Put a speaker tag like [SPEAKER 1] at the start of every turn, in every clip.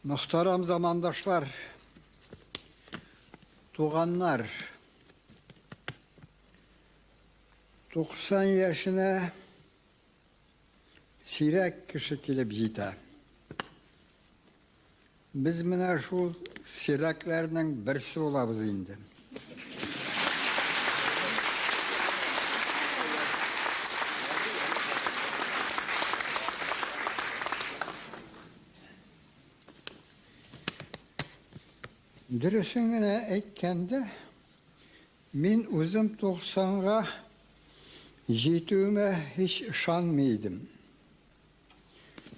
[SPEAKER 1] Мөхтәрәм замандашлар, туганнар, 90 яшенә сирәк кеше килеп җитә. Без менә шул сирәкләрнең берсе булабыз инде. Дөресен генә әйткәндә, мин үзем туксанга җитүемә һич ышанмый идем.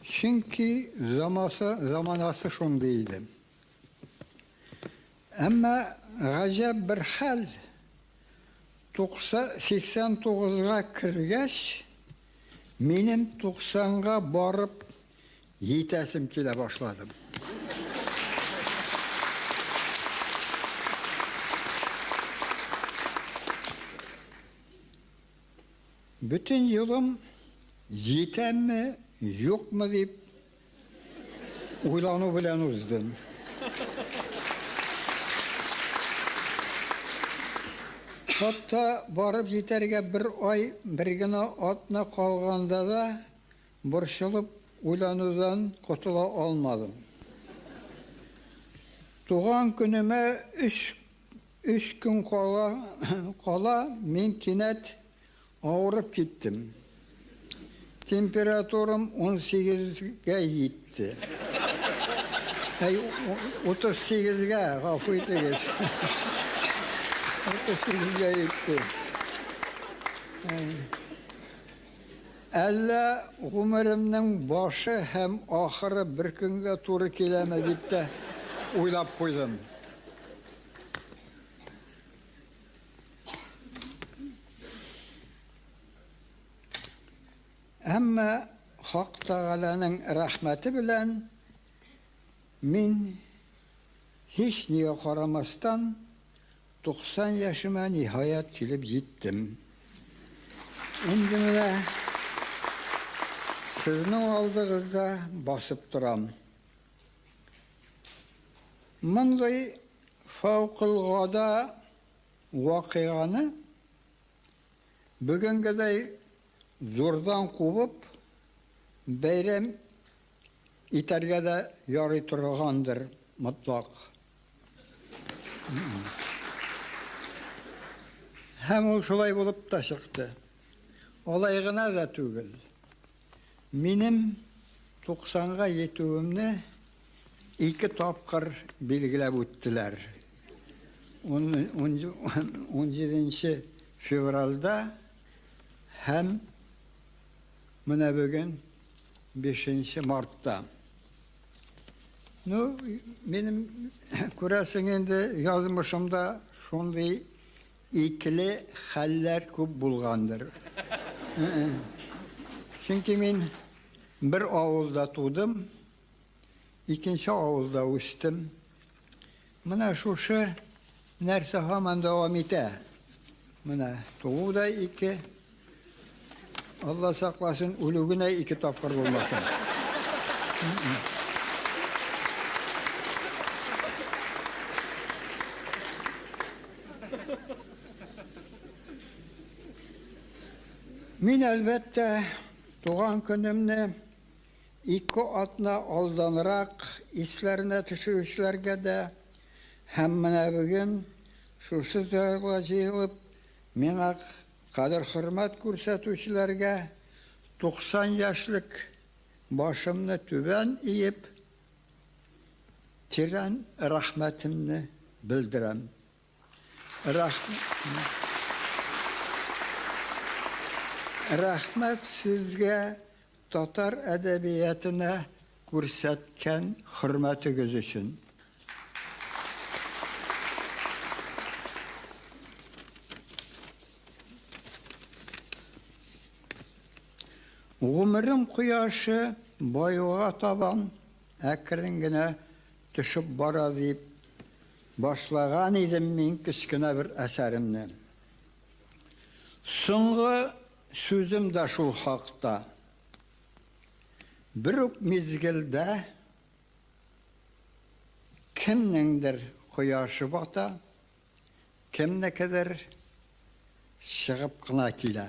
[SPEAKER 1] Чөнки замасы, заманасы шундый иде. Әмма гаҗәп бер хәл, 89-га кергәч, минем 90-га барып җитәсем килә башладым. Бөтен юлым җитәмме, юкмы дип уйлану белән узды. Хатта барып җитәргә бер ай, бер генә атна калганда да борчылып уйланудан котыла алмадым. Туган көнемә өч Өч көн кала, кала мин кинәт авырып киттем. Температурам 18-гә җитте. Әй, 38-гә, гафу итегез. 38-гә җитте. Әллә гомеремнең башы һәм ахыры бер көнгә туры киләме дип тә уйлап куйдым. Әмма Хак Тәгаләнең рәхмәте белән мин һич нигә карамастан 90 яшемә ниһаять килеп җиттем. Инде менә сезнең алдыгызда басып торам. Мондый фәүкылгада вакыйганы бүгенгедәй зурдан кубып, бәйрәм итәргә дә ярый торгандыр, мотлак. Һәм ул шулай булып та чыкты. Алай гына да түгел. Минем туксанга җитүемне ике тапкыр билгеләп үттеләр. 17 февральдә һәм менә бүген 5 мартта. Ну, минем күрәсең инде язмышымда шундый Икеле хәлләр күп булгандыр. Чөнки мин бер авылда тудым, икенче авылда үстем. Менә шушы нәрсә һаман дәвам итә. Менә туу да ике, Алла сакласын, үлү генә ике тапкыр булмасын. Мин, әлбәттә, туган көнемне ике атна алданрак исләренә төшерүчеләргә дә һәм менә бүген шушы залга җыелып, миңа Кадер-хөрмәт күрсәтүчеләргә 90 яшьлек башымны түбән иеп, тирән рәхмәтемне белдерәм. Рәхмәт сезгә татар әдәбиятына күрсәткән хөрмәтегез өчен. Гомерем кояшы баюга табан әкрен генә төшеп бара дип башлаган идем мин кечкенә бер әсәремне. Соңгы сүзем дә шул хакта. Бер үк мизгелдә Кемнеңдер кояшы бата, кемнекедер чыгып кына килә.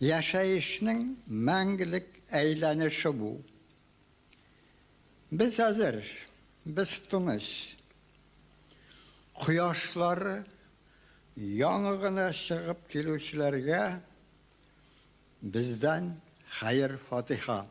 [SPEAKER 1] Яшәешнең мәңгелек әйләнеше бу. Без әзер, без тыныч. Кояшлары яңы гына чыгып килүчеләргә бездән хәер-фатиха.